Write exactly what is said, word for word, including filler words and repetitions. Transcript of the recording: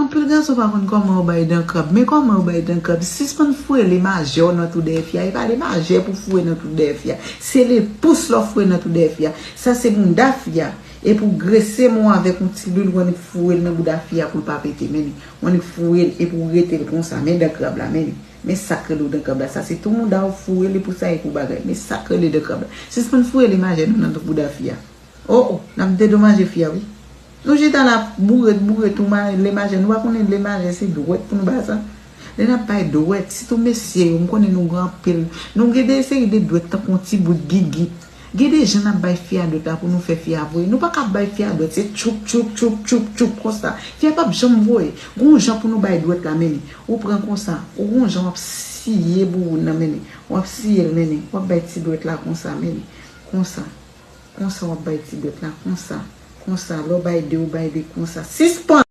Anpil gason pa konn kòman yo bay dan krab. Men kòman yo bay dan krab? Sispann foure lemajè w nan twou dèyè fi a. E pa lemajè pou foure nan twou dèyè fi a. Se lepous lè w foure nan twou dèyè fi a. Sa se bounda fi a. E pou grese men w avèk yon ti lwil, w annik foure l nan bouda fi a pou l pa pete. Men li, w annik foure l epi w rete l konsa. Men dan krab la, men li. Men sa k rele w dan krab la. Sa se tou bounda w foure li pou sa e pou bagay. Men sa k rele dan krab la. Sispann foure lemajè nou nan bouda fi a. O, o, n ap dedomaje fi a, wi. Nou chita la, boure, boure, tou ma-, lemajè. Nou pa konnen lemajè, se dwèt pou nou bay sa. Lè n ap bay dwèt, sitou mesye yo, m konnen nou gen anpil. Nou gen de seri de dwèt tankou yon ti bout gigit. Gen de jan n ap bay fi a dwèt la pou nou fè fi a voye. Nou pa ka bay fi a dwèt, se tchoup, tchoup, tchoup, tchoup, tchoup, konsa. Fi a p ap janm voye. Gon jan pou nou bay dwèt la, men li. Ou pran konsa. Ou gon jan w ap siye bouboun nan, men li. W ap siye l, men li. W ap bay ti dwèt la konsa, men li. Konsa. Konsa w ap bay ti dwèt la, konsa. Konsa, lè w bay de, ou bay de konsa. Sispann!